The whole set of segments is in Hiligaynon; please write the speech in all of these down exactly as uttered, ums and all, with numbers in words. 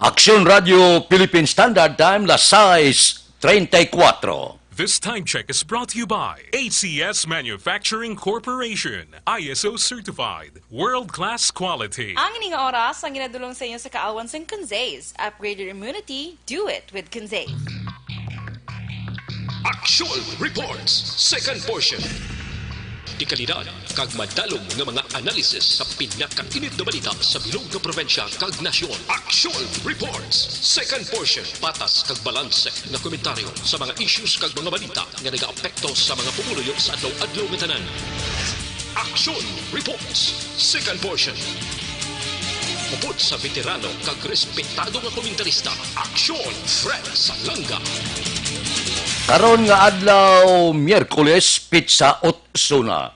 Aksyon Radio Philippine Standard Time, las sais treinta y cuatro. This time check is brought to you by A C S Manufacturing Corporation, I S O certified, world-class quality. Ang ining oras ang ginadulong sa inyo sa kaawan sang Conzaze. Upgrade your immunity, do it with Conzaze. Action Reports, second portion. Dekalidad kag madalom nga mga analysis sa pinakainit nga balita sa bilog nga probinsya kag nasyon. Action Reports, second portion. Patas kag balanse nga komentaryo sa mga issues kag mga balita nga nagaapekto sa mga pumuluyo sa adlaw-adlaw nga tanan. Action Reports, second portion. Upod sa veterano kag respetado nga komentarista, Action Fred Salanga. Karon nga adlaw, Miyerkules, pitsa otso na,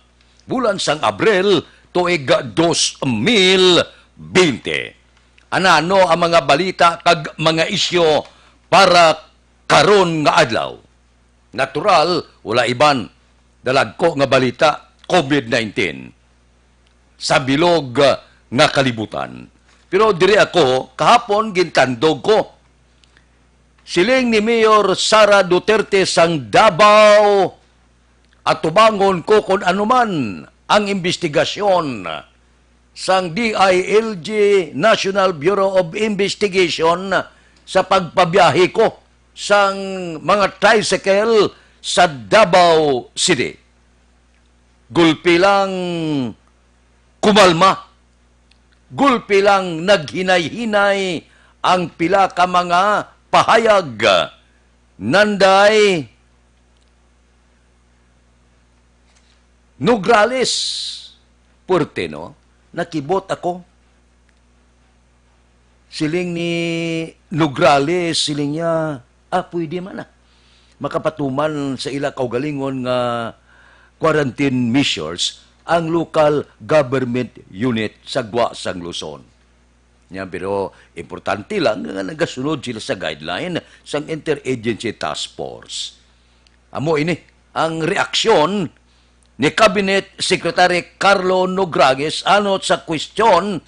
bulan sang Abril, tuig dos mil bente. Anano ang mga balita kag mga isyu para karon nga adlaw? Natural, wala iban, dalagko nga balita, covid nineteen sa bilog, ah, nga kalibutan. Pero diri ako, kahapon gintandog ko. Siling ni Mayor Sara Duterte sang Davao, atubangon ko kon ano man ang imbestigasyon sang D I L G, National Bureau of Investigation, sa pagpabiyahe ko sang mga tricycle sa Davao City. Gulpi lang kumalma. Gulpi lang naghinay-hinay ang pila ka mga pahayag. Nanday Nograles. Puwerte, no? Nakibot ako. Siling ni Nograles, siling niya, "Ah, pwede man, ah. Makapatuman sa ila kaugalingon nga quarantine measures ang local government unit sa gwa sang Luzon." Nya, pero importante lang nga nagasunod sila sa guideline sang Interagency Task Force. Amo ini ang reaksyon ni Cabinet Secretary Carlo Nograles anot sa kwestiyon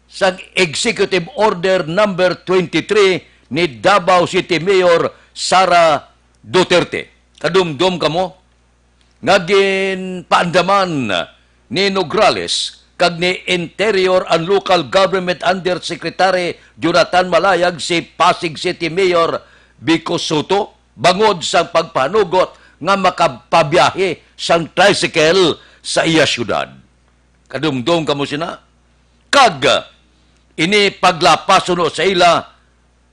sang Executive Order Number twenty-three ni Davao City Mayor Sara Duterte. Kadumdom kamo nga ginpaandaman ni Nograles kag ni Interior and Local Government Undersecretary Jonathan Malayag si Pasig City Mayor Vico Sotto bangod sa pagpanugot nga makapabiyahe sang tricycle sa iya syudad. Kadumdom kamo sina? Kag ini paglapas suno sa ila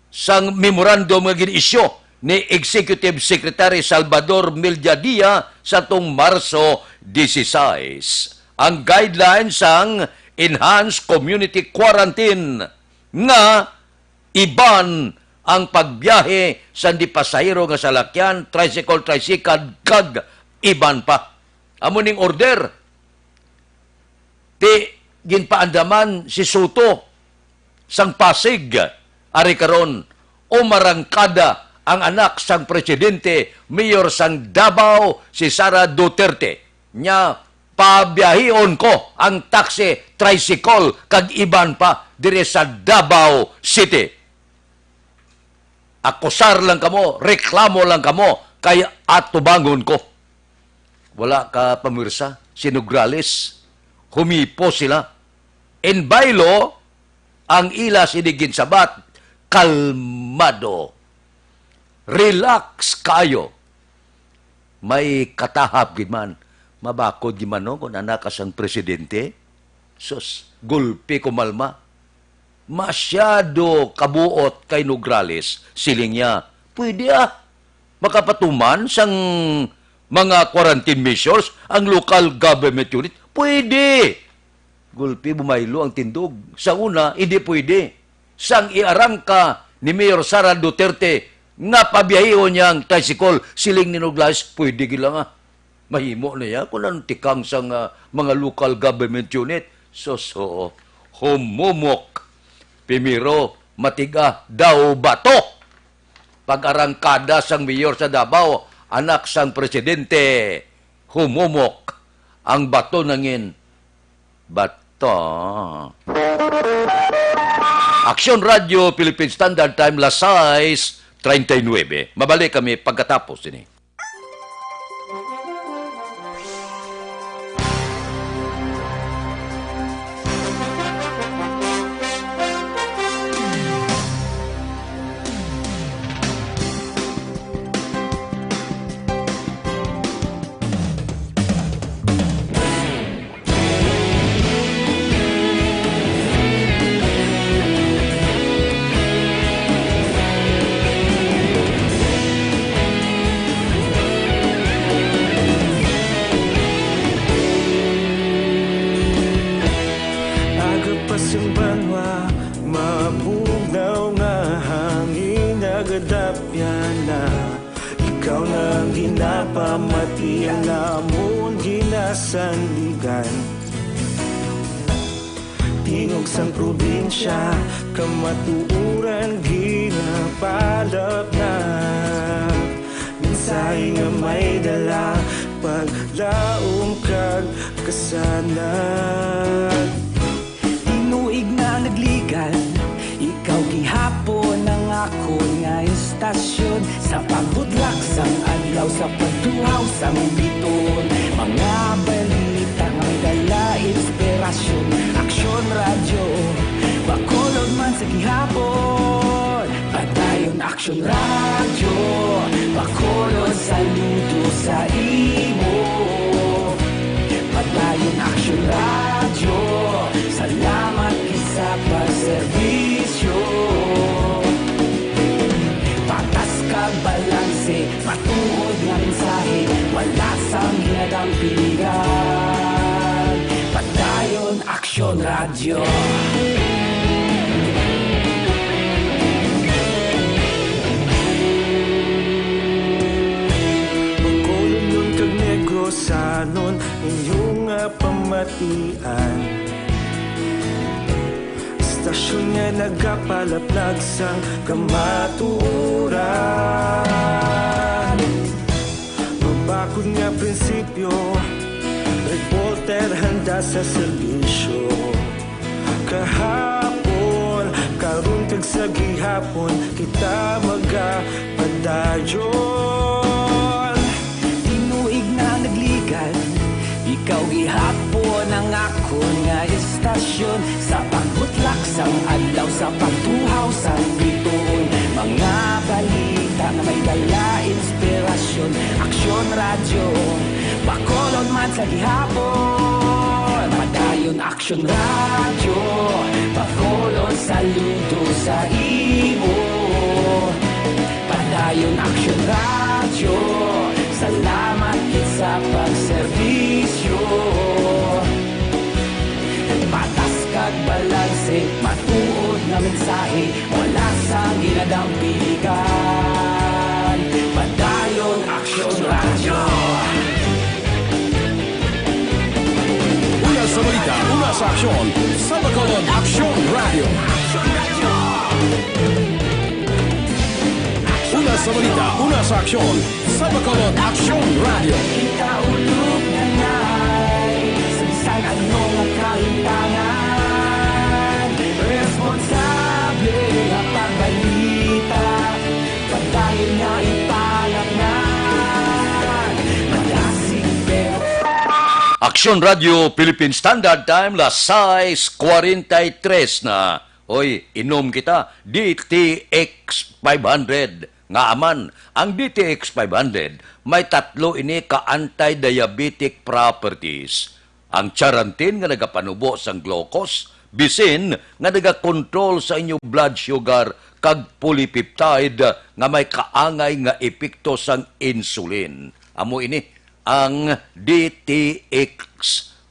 sang memorandum nga gin-isyu ni Executive Secretary Salvador Milladian sa tong Marso dieciséis, ang guidelines sang enhanced community quarantine nga iban ang pagbiyahe sa di pasahero nga salakyan, tricycle, tricycle, kag iban pa. Amo ning order ti ginpaandaman si Sotto sang Pasig, ari karon umarangkada ang anak sang presidente, mayor sang Davao, si Sara Duterte. Nya, pabiyahion ko ang taxi, tricycle, kag iban pa diri sa Davao City. Akusar lang kamo, reklamo lang kamo, kay atubangon ko. Wala ka pamwersa, si Nograles. Humipo sila. In bylaw, ang ila sini ginsabat, kalmado. Relax kaayo. May katahap gid man. Mabakod gid man, no, kung anak ka sang presidente. Sus, gulpi kumalma. Masyado kabuot kay Nograles, siling niya. Pwede, ah. Makapatuman sang mga quarantine measures ang local government unit. Pwede. Gulpi bumaylo ang tindog. Sa una, hindi pwede. Sang iarangka ni Mayor Sara Duterte nga pabiyahihon niya ang tricycle, siling ni Nograles, pwede gid lang, ah. Mahimo na ya kung anong tikang sang, ah, mga local government unit. So, so, humumok. Primero, matiga daw bato. Pag-arangkada sang mayor sa Davao, anak sang presidente, humumok ang bato nangin bato. Aksyon Radyo Philippine Standard Time, las sais treinta y nueve. Mabalik kami pagkatapos ini. Aga pa sing banwa, mabugnaw nga hangin nagadapyan na. Ikaw na ang ginapamati, ang amon ginasandigan. Tingog sang probinsya, kamatuoran ginapalapnap. Mensahe nga may dala, paglaom kag kasanag. Tinuig na nagligad, ikaw gihapon ang akon nga istasyon. Sa pagbutlak sang adlaw, sa pagtuhaw sang bituon, mga balita nga may dala inspirasyon. Aksyon Radyo, Bacolod man sa gihapon. Padayon Aksyon Radyo, Bacolod, saludo sa imo. Padayon Aksyon Radyo, salamat gid sa pagserbisyo. Patas kag balanse, matuod nga mensahe, wala sang ginadampingan. Padayon Aksyon Radyo. Bacolodnon kag Negrosanon, inyo nga pamatian. Istasyon nga nagapalaplag sang kamatuoran. Mabakod nga prinsipyo, reporter handa sa serbisyo. Kahapon, karon kag sa gihapon, kita magapadayon. Tinuig na nagligad, ikaw gihapon ang akon nga istasyon. Sa pagbutlak sang adlaw, sa pagtuhaw sang bituon, mga balita nga may dala inspirasyon. Aksyon Radyo, Bacolod man sa gihapon. Padayon Aksyon Radyo, Bacolod, saludo sa imo. Padayon Aksyon Radyo, salamat gid sa pagserbisyo. Patas kag balanse, matuod nga mensahe, wala sang ginadampingan. Padayon Aksyon Radyo. Una sa balita, una sa aksyon, sa Bacolod Aksyon Radyo. Una sa balita, una sa aksyon, sa Bacolod Aksyon Radyo. Kita ulog na ngay, sa bisan ano nga kahintangan, responsable nga pagbalita. Padayon nga ipalapngan, madasig pero Aksyon Radyo Philippine Standard Time, las sais cuarenta y tres na. Hoy, inom kita, D T X five hundred. Nga aman, ang D T X five hundred may tatlo ini ka anti-diabetic properties. Ang charantin nga nagapanubo sang glucose, bisin nga nagakontrol sa inyo blood sugar kag polypeptide nga may kaangay nga epekto sang insulin. Amo ini ang D T X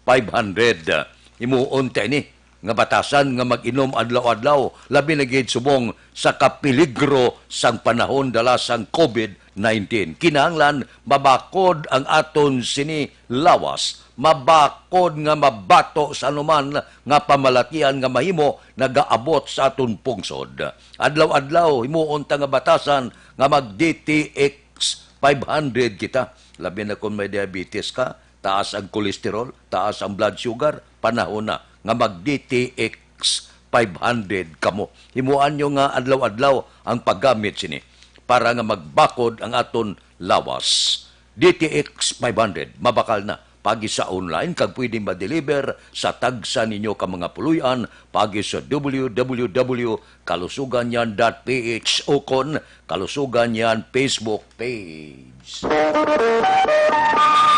five hundred. Himuon ta ini nga batasan nga mag-inom adlaw-adlaw, labi na gid subong sa kapeligro sang panahon dala sang COVID nineteen. Kinahanglan mabakod ang aton sini lawas, mabakod nga mabato sa anuman nga pamalatian nga mahimo nagaabot sa aton pungsod. Adlaw-adlaw himuon ta nga batasan nga mag D T X five hundred kita, labi na kon may diabetes ka, taas ang cholesterol, taas ang blood sugar, panahon na nga mag D T X five hundred kamo. Himuan nyo nga adlaw-adlaw ang paggamit sini para nga magbakod ang aton lawas. D T X five hundred, mabakal na. Paagi sa online kag pwede ma-deliver sa tagsa ninyo ka mga puloy-an paagi sa W W W kalusugan yan dot P H o kon Kalusugan yan Facebook page.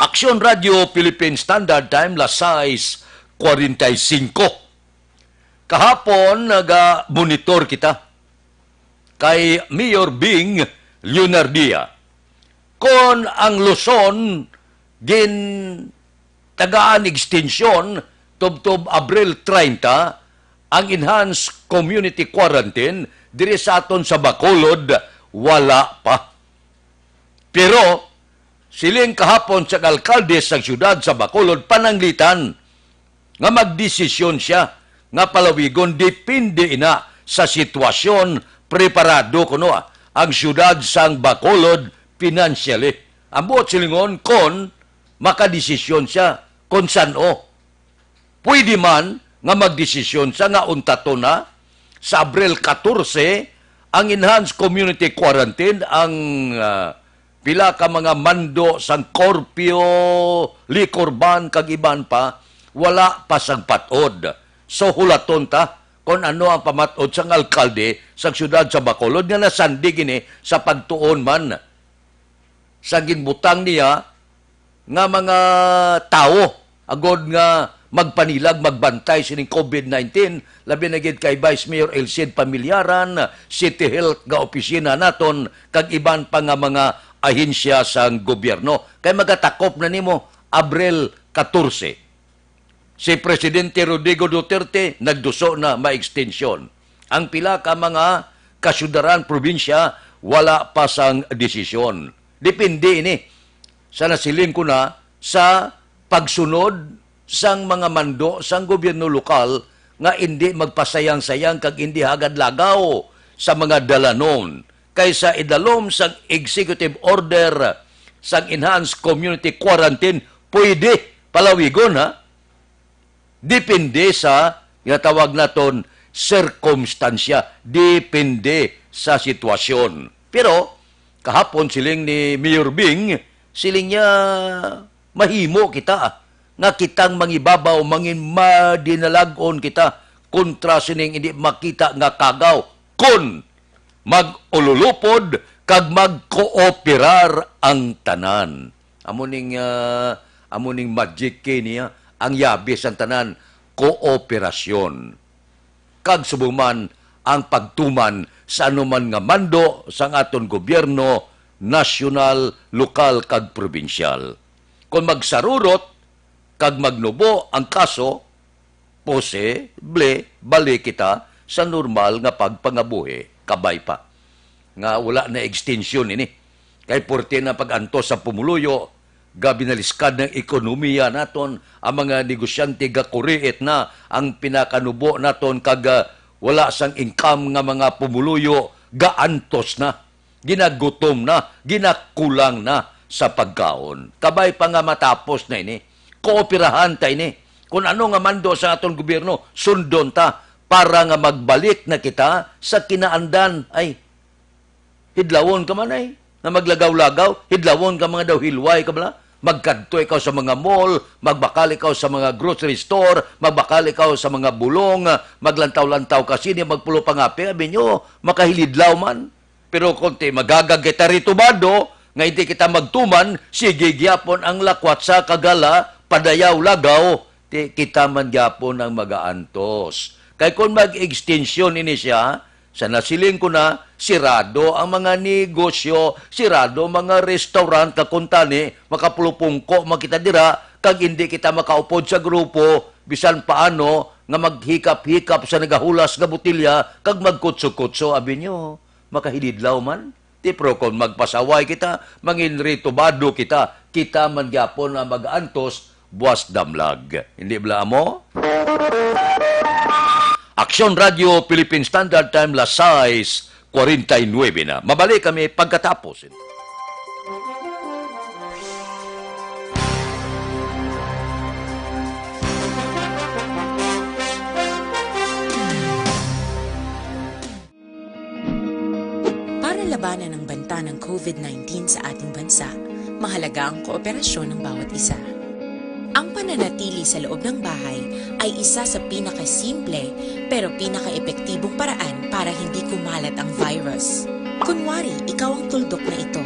Aksyon Radio Philippine Standard Time, las sais cuarenta y cinco. Kahapon, naga-monitor kita kay Mayor Bing Leonardia. Kon ang Luzon, gintagaan extension tubtob Abril treinta, ang enhanced community quarantine diri sa aton sa Bacolod, wala pa. Pero, siling kahapon sa alkalde sa siyudad sa Bacolod, pananglitan nga magdesisyon siya nga palawigon, depende ina sa sitwasyon, preparado kuno ang siyudad sang Bacolod financially. Ang buot silingon, kon makadesisyon siya, kon san-o. Pwede man nga magdesisyon siya nga untaton na sa Abril katorse ang enhanced community quarantine, ang, ah, pila ka mga mando sang curfew, liquor ban, kag iban pa, wala pa sang patod. So, hulaton ta kon ano ang pamat-od sang alkalde sang siyudad sa Bacolod nga nasandig ini sa pagtuon man sa ginbutang niya nga mga tawo agod nga magpanilag, magbantay sining COVID nineteen, labi na gid kay Vice Mayor El Cid Familiaran, City Health nga opisina naton, kag iban pa nga mga ahensya sang gobyerno. Kay magatakop na nimo Abril katorse. Si Presidente Rodrigo Duterte nagduso na ma-extension. Ang pila ka mga kasyudaran probinsya wala pa sang desisyon. Depende ini sa nasiling ko na sa pagsunod sang mga mando sang gobyerno lokal nga indi magpasayang-sayang kag indi hagad lagaw sa mga dalanon, kay sa idalom sang executive order sang enhanced community quarantine, pwede palawigon, ha? Depende sa ginatawag naton sirkumstansya, depende sa sitwasyon. Pero kahapon, siling ni Mayor Bing, siling niya, mahimo kita, ah, nga kitang mangibabaw, mangin madinalag-on kita kontra sining hindi makita nga kagaw, kon mag-ululupod kag magkooperar ang tanan. Amo ning, ah, amo ning magic key niya, ang yabi sang tanan, kooperasyon. Kag subong man ang pagtuman sa anuman nga mando sang aton gobyerno, nasyonal, lokal, kag probinsyal. Kon magsarurot kag magnubo ang kaso, posible balik kita sa normal nga pagpangabuhi. Kabay pa nga wala na extension ini. Kay porte na pag-antos sa pumuluyo, gabinaliskad ng ekonomiya naton, ang mga negosyante gakuriit na ang pinakanubo naton, kag, ah, wala sang income nga mga pumuluyo gaantos na, ginagutom na, ginakulang na sa pagkaon. Kabay pa nga matapos na ini, kooperahan ta ini. Kung ano nga mando sa aton gobyerno, sundon ta para nga magbalik na kita sa kinaandan. Ay, hidlawon ka man ay, nga maglagaw-lagaw, hidlawon ka mga daw hilway ka bala. Magkadto ikaw sa mga mall, magbakal ikaw sa mga grocery store, magbakal ikaw sa mga bulong, maglantaw-lantaw ka sini, magpulo pangape, abi nyo, makahilidlaw man. Pero kung ti magagag kita ritubado, nga hindi kita magtuman, sige gyapon ang lakwatsa kag hala, padayaw lagaw, ti kita man gyapon ang magaantos. Kay kung mag-extension ini siya, sa nasiling ko na, sirado ang mga negosyo, sirado ang mga restaurant, kag kuntani, makapulupungko man kita dira, kag hindi kita makaupod sa grupo, bisan paano nga maghikap-hikap sa nagahulas nga botelya, kag magkutso-kutso, abi nyo, makahilidlaw man. Ti, pero kon magpasaway kita, manginritubado kita, kita man gyapon ang mag-antos, buas damlag. Hindi bala amo? Aksyon Radio Philippine Standard Time, las sais cuarenta y nueve na. Mabalik kami pagkatapos. labanan ang banta ng COVID nineteen sa ating bansa, mahalaga ang kooperasyon ng bawat isa. Ang pananatili sa loob ng bahay ay isa sa pinakasimple pero pinakaepektibong paraan para hindi kumalat ang virus. Kunwari, ikaw ang tuldok na ito.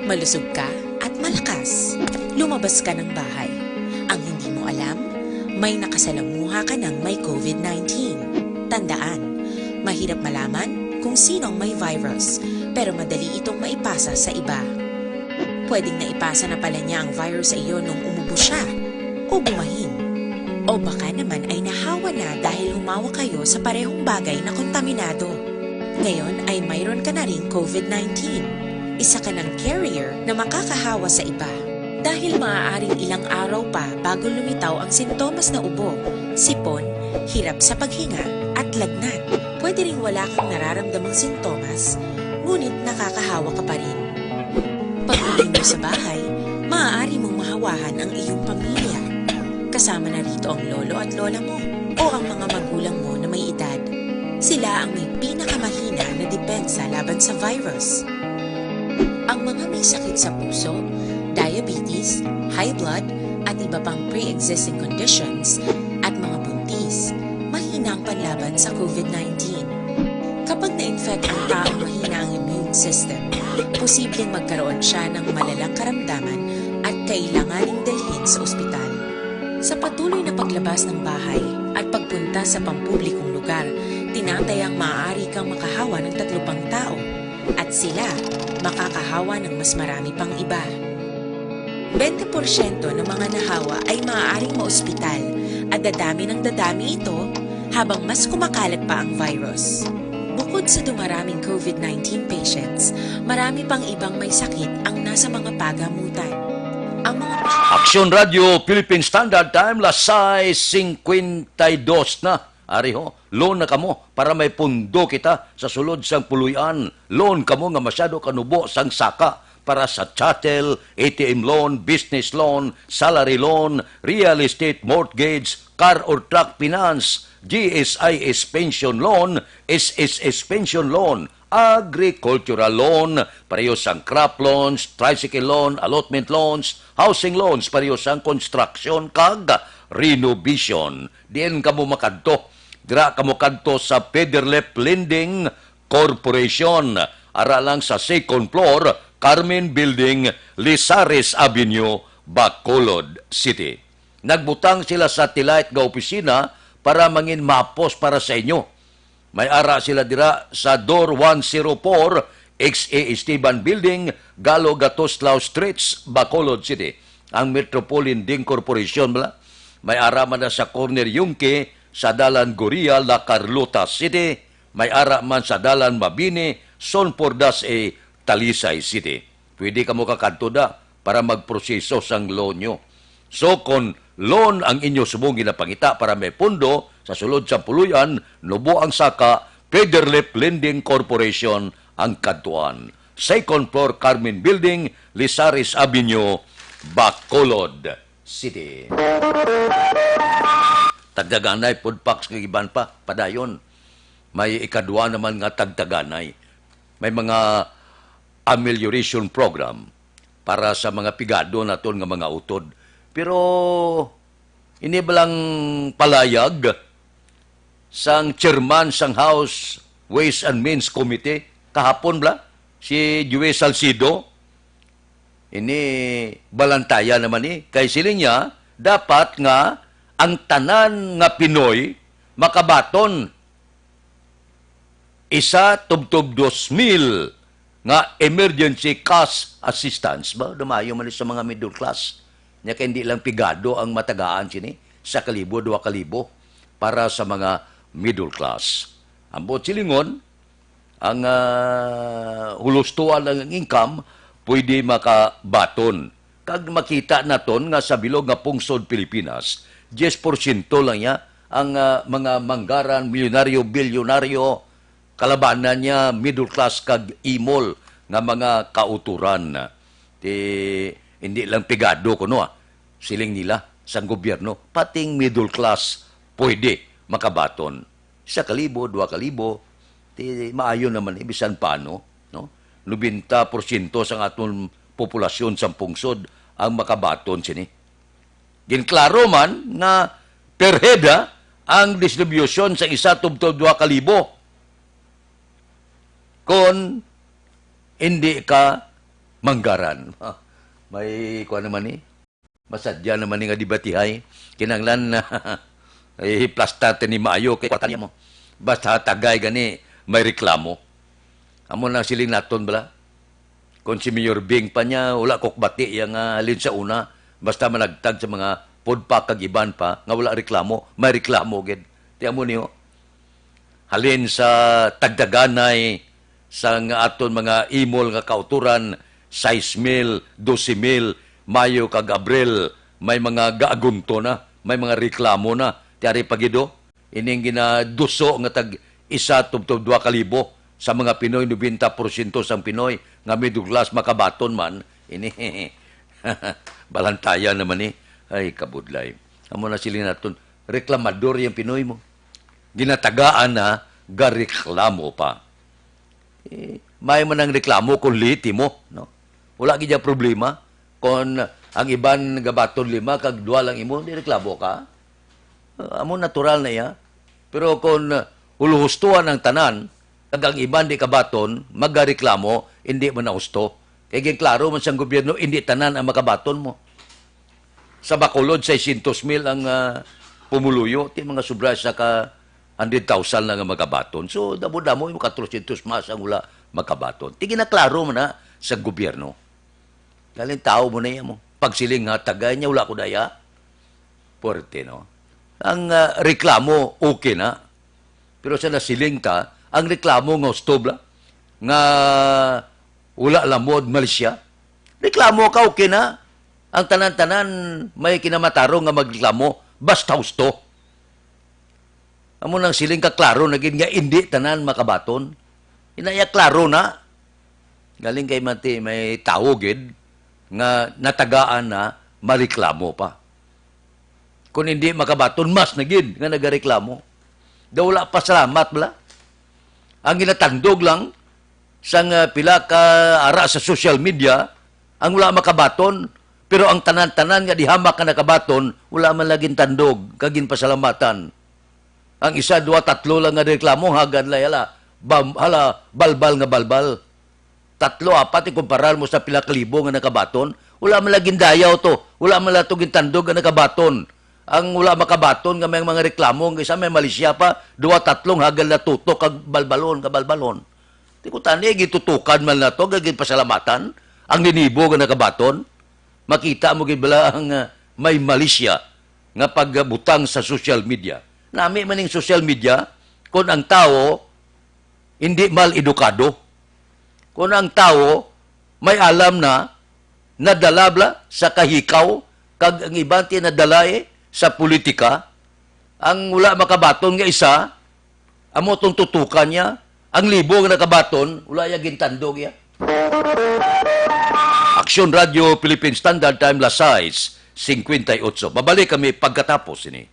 Malusog ka at malakas. Lumabas ka ng bahay. Ang hindi mo alam, may nakasalamuha ka ng may COVID nineteen. Tandaan, mahirap malaman kung sino ang may virus, pero madali itong maipasa sa iba. Pwedeng naipasa na pala niya ang virus sa iyo nung umubo siya o bumahin. O baka naman ay nahawa na dahil humawak kayo sa parehong bagay na kontaminado. Ngayon ay mayroon ka na ring COVID nineteen. Isa ka ng carrier na makakahawa sa iba. Dahil maaaring ilang araw pa bago lumitaw ang sintomas na ubo, sipon, hirap sa paghinga, at lagnat. Pwede ring wala kang nararamdamang sintomas, ngunit nakakahawa ka pa rin. Pag-uwi mo sa bahay, maaari mong mahawahan ang iyong pamilya. Kasama na rito ang lolo at lola mo o ang mga magulang mo na may edad. Sila ang may pinakamahina na depensa laban sa virus. Ang mga may sakit sa puso, diabetes, high blood, at iba pang pre-existing conditions, at mga buntis, mahina ang panlaban sa COVID nineteen. Kapag na-infect ang taong mahina ang immune system, posibleng magkaroon siya ng malalang karamdaman at kailanganing dalhin sa ospital. Sa patuloy na paglabas ng bahay at pagpunta sa pampublikong lugar, tinatayang maaari kang makahawa ng tatlo pang tao at sila makakahawa ng mas marami pang iba. Bente porsyento ng mga nahawa ay maaaring maospital at dadami ng dadami ito habang mas kumakalat pa ang virus. Bukod sa dumaraming COVID nineteen patients, marami pang ibang may sakit ang nasa mga pagamutan. Ang mga Aksyon Radio Philippine Standard Time, las sais singkwenta y dos na. Ari ho, loan na kamo para may pundo kita sa sulod sang puloy-an. Loan kamo nga masyado kanubo sang saka para sa chattel, A T M loan, business loan, salary loan, real estate mortgage, car or truck finance, G S I S pension loan, S S S pension loan, agricultural loan, pareho sang crop loans, tricycle loan, allotment loans, housing loans, pareho sang construction kag renovation. Diin kamo makadto? Dira kamo kadto sa Federlip Lending Corporation. Ara lang sa second floor, Carmen Building, Lizares Avenue, Bacolod City. Nagbutang sila satellite nga opisina para mangin mapos para sa inyo. May ara sila dira sa Door one zero four, X A Esteban Building, Galo Gatoslao Streets, Bacolod City. Ang Metropole Lending Corporation bala, may ara man na sa corner Yungque, sa Dalan Goria, La Carlota City, may ara man sa Dalan Mabini, Son Pordas A, Talisay City. Pwede kamo kakadto da para magproseso sang loan nyo. So, kon loan ang inyo subong ginapangita para may pondo sa sulod sa puloy-an, nubo ang saka, Federlip Lending Corporation ang kadtuan. Second floor, Carmen Building, Lizares Avenue, Bacolod City. Tagdaganay, food packs kag iban pa, padayon. May ikadwa naman nga tagdaganay. May mga amelioration program para sa mga pigado naton nga mga utod. Pero ini balang palayag sang chairman sang House Ways and Means Committee kahapon bala, si Joey Salcido, ini balantaya naman ni, kay siling niya, dapat nga ang tanan nga Pinoy makabaton isa tubtob dos mil nga emergency cash assistance. Ba, dumayo man sa mga middle class. Nya kay hindi lang pigado ang matagaan sini, sa kalibo, dua kalibo para sa mga middle class. Ang buot silingon, ang, ah, hulustoan lang ang income, pwede makabaton. Kag makita naton nga sa bilog nga pungsod Pilipinas, diyes porsyento lang niya ang, ah, mga manggaran, milyonaryo, bilyonaryo, kalabanan niya middle class kag imol nga mga kauturan. Ti, hindi lang pigado kuno, ah, siling nila sang gobyerno, pating middle class pwede makabaton. Isa ka libo, dua ka libo, ti maayo naman ni bisan paano, no? nobenta porsyento sang aton populasyon sang pungsod ang makabaton sini. Ginklaro man nga per head, ha, ang distribution sa isa tubtob dua ka libo kon hindi ka manggaran. Ha, may kuwan naman ni. Masadya naman ni nga debatihay. Kinahanglan na, eh, plasta tani maayo kay kwarta niya mo. Basta tagay gani may reklamo. Amo na siling naton bala. Kung si Mayor Bing pa niya, wala ko kabati iya nga halin sa una, basta managtag sa mga food pack kag iban pa, nga wala reklamo, may reklamo gid. Ti amo niyo, halin sa tagdaganay sang aton mga imol nga kautoran, sais mil, dose mil, Mayo kag Abril, may mga gaagunto na, may mga reklamo na. Ti ari pa gid, oh. Ining ginaduso nga tag isa tubtob dua ka libo sa mga Pinoy, nobenta porsyento sang Pinoy nga middle class makabaton man. Ini, balantayan naman ni. Ay, kabudlay. Amo na sila naton. Reklamador yang Pinoy mo. Ginatagaan na, gareklamo pa. Eh, may man ang reklamo kung late mo, no? Wala gid ang problema. Kung ang iban gabaton lima, kag duha lang imo, di reklamo ka. Ah, amo natural na iya. Pero kung, ah, huluhustuhan ang tanan, kag ang iban di kabaton, magareklamo, hindi man na husto. Kay ginklaro man sang gobyerno, hindi tanan ang makabaton mo. Sa Bacolod, seiscientos mil ang, ah, pumuluyo, ti mga sobra sa ka hundred thousand lang ang makabaton. So, damo-damo yung katrosyentos mas ang wala makabaton. Ti ginaklaro man na sa gobyerno. Galing tao mo na iya mo. Pagsiling nga tagay niya, wala ko daya. Puwerte, no? Ang, ah, reklamo, okay na. Pero sa nasiling ta, ang reklamo nga husto bala, nga wala lamod, malisya. Reklamo ka, okay na. Ang tanan-tanan may kinamatarong nga magreklamo, basta husto. Amo nang siling ka, klaro na gid nga indi tanan makabaton. Inaya klaro na. Galing kay mati may tawo gid nga natagaan na mareklamo pa. Kung hindi makabaton, mas na gid nga nagareklamo. Daw wala pa salamat bala. Ang ginatandog lang sang, ah, pila ka ara sa social media, ang wala makabaton, pero ang tanan-tanan nga dihamak nga nakabaton, wala man lagi tandog kag ginpasalamatan. Ang isa, duha, tatlo lang nga reklamo, hagad lay, hala, bam-, hala, balbal nga balbal. Tatlo, apat, ikumparar mo sa pila ka libo nga nakabaton, wala man lagi dayaw to, wala man la to gintandog nga nakabaton. Ang wala makabaton nga may mga reklamo, ang isa may malisya pa, duha, tatlong hagad na tutok kag balbalon, kabalbalon. Ti ko tani, gitutukan man na to, kag ginpasalamatan, ang ninibo nga nakabaton. Makita mo gid bala ang, ah, may malisya nga pagbutang sa social media. Nami man ning social media, kung ang tawo hindi mal edukado, kung ang tawo may alam na, nadala bala sa kahikaw, kag ang iban ti nadala, eh, sa politika, ang wala makabaton nga isa, amo tong tutukan niya, ang libo nga nakabaton, wala iya gintandog iya. Aksyon Radio Philippine Standard Time, las sais cincuenta y ocho. Babalik kami pagkatapos ini.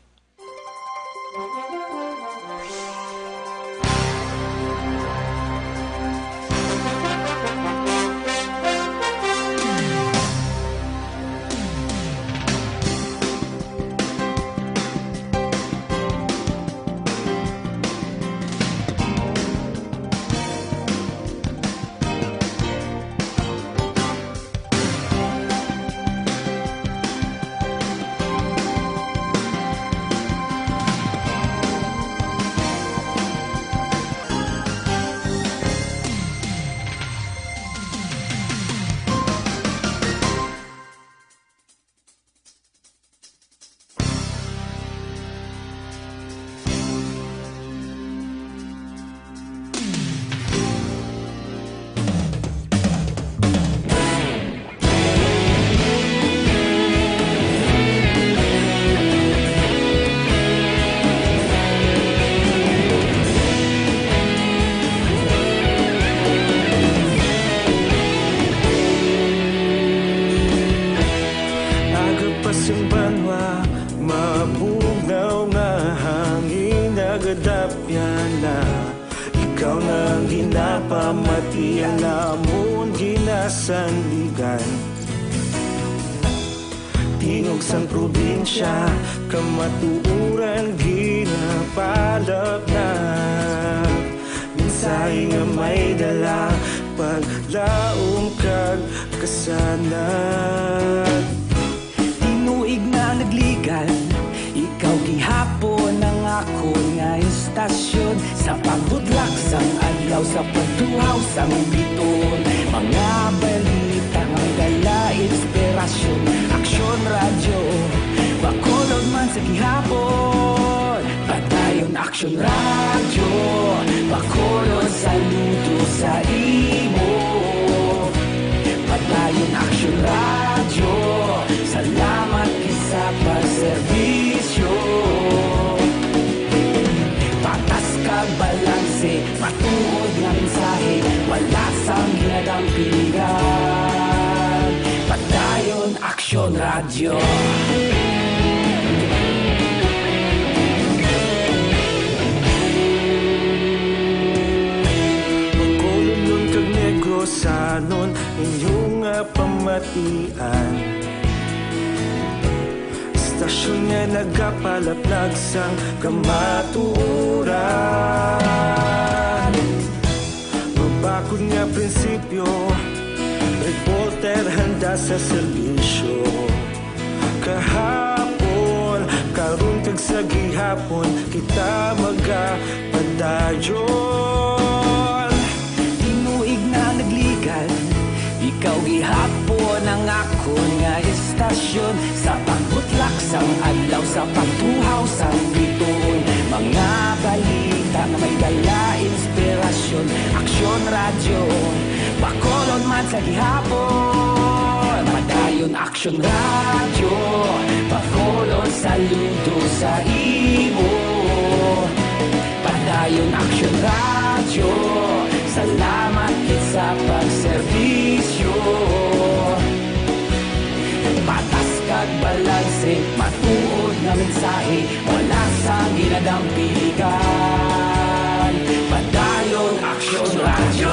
Nagapasimbanwa, mabugnaw nga hangin, nagadapyan na. Ikaw na ang ginapamati, ang amo Pinasandigan. Tingog sang probinsya, kamatuoran ginapalapnap. Mensahe nga may dala, paglaom kag kasanag. Tinuig na nagligan, ikaw gihapon ang akon nga istasyon. Sa pagbudlak sang adlaw, sa pagtuhaw sang bituon, mga balita nga may dala inspirasyon. Aksyon Radyo, Bacolod man sa gihapon. Padayon Aksyon Radyo, Bacolod, saludo sa imo. Padayon Aksyon Radyo, salamat gid sa pagserbisyo. Patas kag balanse, matuod nga mensahe, wala sang ginadampingan. Padayon Aksyon Radyo. Bacolodnon kag Negrosanon, inyo nga pamatian. Istasyon nga nagapalaplag sang kamatuoran. Mabakod nga prinsipyo, reporter handa sa serbisyo. Kahapon, karon kag sa gihapon, kita magapadayon. Tinuig na nagligan, ikaw gihapon ang akon nga istasyon. Sa pagbutlak sang adlaw, sa pagtuhaw sang bituon, mga balita nga may dala inspirasyon. Aksyon Radyo, Bacolod man sa gihapon. Padayon Aksyon Radyo, Bacolod, saludo sa imo. Padayon Aksyon Radyo, salamat gid sa pagserbisyo. Patas kag balanse, matuod nga mensahe, wala sang ginadampingan. Padayon Aksyon Radyo.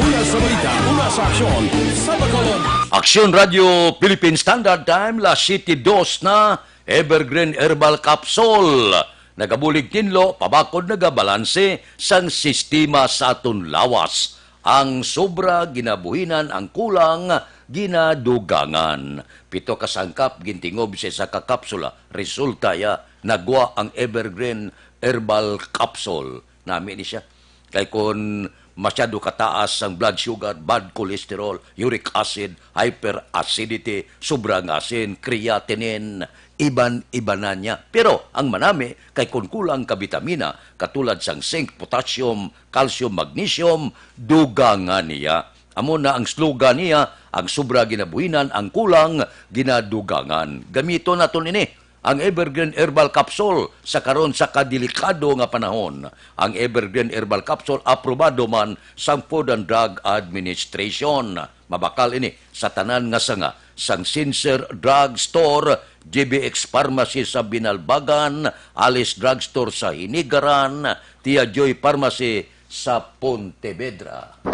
Una sa balita, una sa aksyon, sa Bacolod. Aksyon Radyo Philippine Standard Time, las siyete dos na, Evergreen Herbal Capsule. Nagabulig tinlo, pabakod nagabalanse sang sistema sa aton lawas. Ang sobra ginabuhinan, ang kulang ginadugangan. Pito ka sangkap gintingob sa isa ka kapsula. Resulta ya, nagwa ang Evergreen Herbal Capsule. Nami ni siya. Kay kon masyado kataas ang blood sugar, bad cholesterol, uric acid, hyperacidity, sobrang asin, creatinine, iban-ibanan niya. Pero ang manami kay kon kulang ka bitamina, katulad sang zinc, potassium, calcium, magnesium, dugangan niya. Amo na ang slogan niya, ang sobra ginabuhinan, ang kulang ginadugangan. Gamiton naton ini, ang Evergreen Herbal Capsule sa karon sa kadelikado nga panahon. Ang Evergreen Herbal Capsule aprobado man sang Food and Drug Administration. Mabakal ini sa tanan nga sanga, sang Sincere Drug Store, G B X Pharmacy sa Binalbagan, Alice Drug Store sa Hinigaran, Tia Joy Pharmacy sa Pontevedra.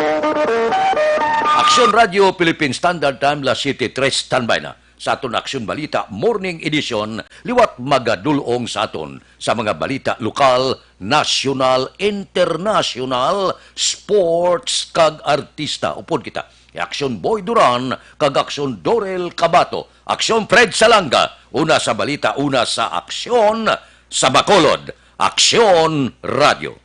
Aksyon Radyo Philippine Standard Time, las siyete tres, standby na sa aton Aksyon Balita Morning Edition, liwat magadul-ong sa aton sa mga balita lokal, nasyonal, internasyonal, sports, kag artista. Upod kita, Aksyon Boy Duran kag Aksyon Dorel Cabato, Aksyon Fred Salanga, una sa balita, una sa aksyon, sa Bacolod, Aksyon Radyo.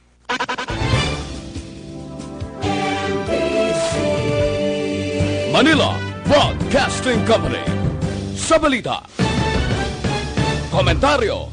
Manila Broadcasting Company. Sa balita, komentaryo,